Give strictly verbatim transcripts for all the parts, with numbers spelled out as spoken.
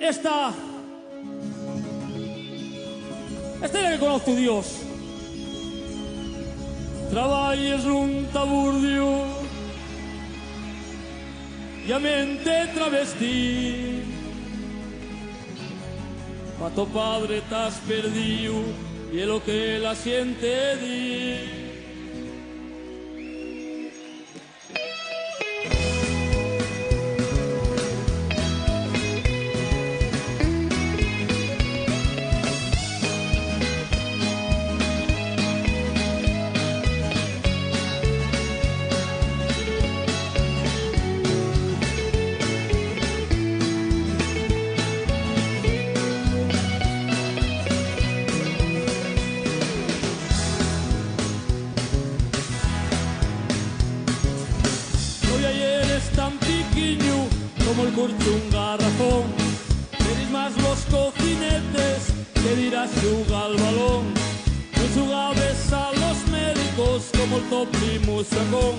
Esta, esta ye la que conoz tu Dios. Trabayes nun taburdiu ya mente travestí. Pa to padre tas perdíu, ye lo que la xente di. Todavía yeres tan piquiñu como'l curchu un garrafón. Queres más los cocinetes que dir a xugar al balón. Nun xugabes a los médicos como'l to primu Xacón.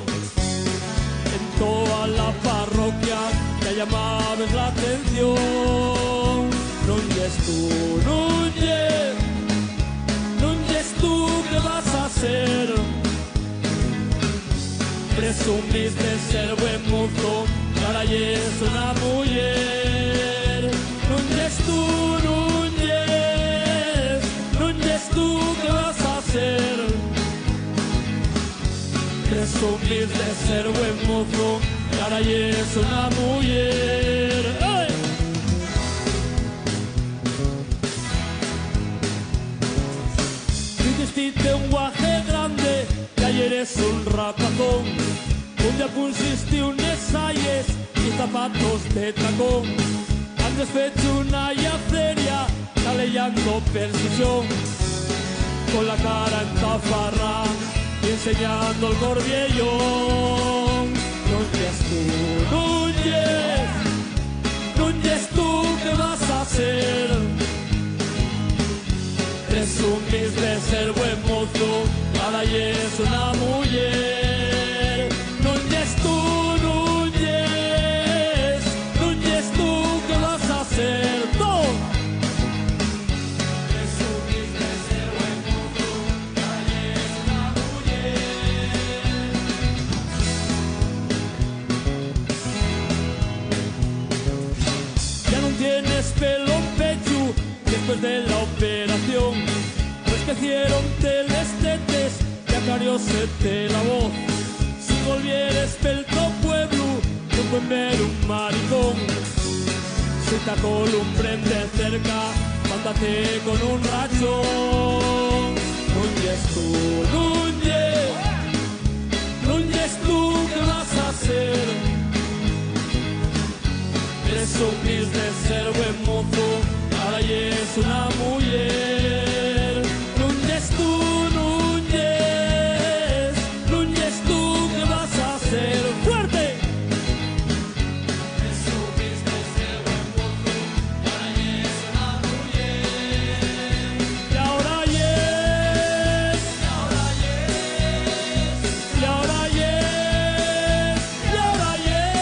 En toa la parroquia ya llamabes l'atención. Nun yes tu, nun yes, nun yes tu, ¿qué vas a ser? Presumís de ser buen mozo, y ahora yes una muyer. Nun yes tu, nun yes, nun yes tu, ¿qué vas a ser? Presumís de ser buen mozo, y ahora yes una muyer. ¡Ey! Vististe un guaje grande, ya yeres un rapazón. Un día punsiste unes sayes y zapatos de tacón. Antes fecho una yaceria, taleyando persusión. Con la cara entafarrá y enseñando el corbiellón. Nun yes tu, nun yes, nun yes tu, ¿qué vas a ser? Presumís de ser buen mozo, ahora yes una muyer. Nun yes tu, nun yes, nun yes tu, ¿qué vas a ser? Tú. Presumís de ser buen mozo, ahora yes una muyer. Ya nun tienes pelo en pechu, después de la operación, rescreciéronte les tetes, ya aclariósete la voz. Si volvieres pel to pueblu, nun puen ver un maricón. Si ta columbren de cerca, mándate con un rachón. Nun yes tu, nun yes, nun yes tu, ¿qué vas a ser? Presumís de ser buen mozo, ahora yes una muyer. Nun yes tu, nun yes, nun yes tu, ¿qué vas a ser? ¡Fuerte! Presumís de ser buen mozo, ahora yes una muyer. Y ahora yes, y ahora yes, y ahora yes. Y ahora yes.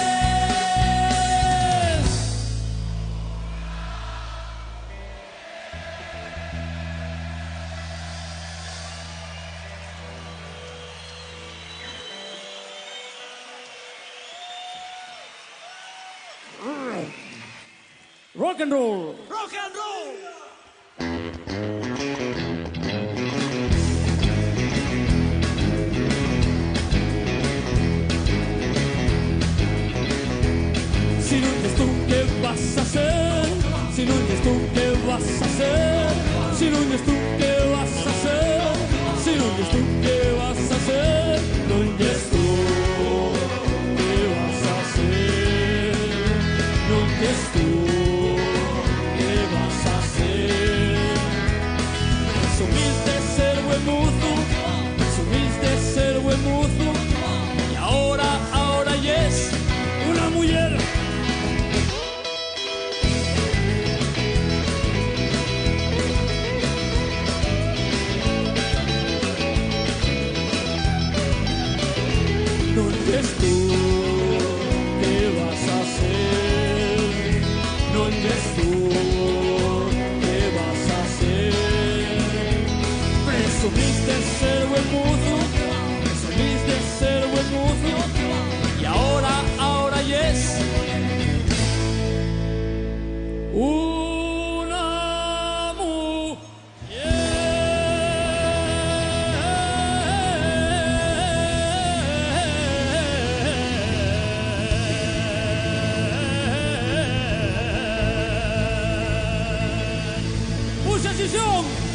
Rock and roll. Rock and roll. Si nun yes tu, ¿qué vas a ser? Si nun yes tu, ¿qué vas a ser? Si nun yes tu, ¿qué vas a ser? Si nun yes tu, ¿qué vas a ser? Nun yes tu, ¿qué vas a ser? Nun yes tú, ¿qué vas a ser? Presumís de ser buen mozo, presumís de ser buen mozo, y ahora, ahora yes una muyer. Una mujer. Puxa, Xixón!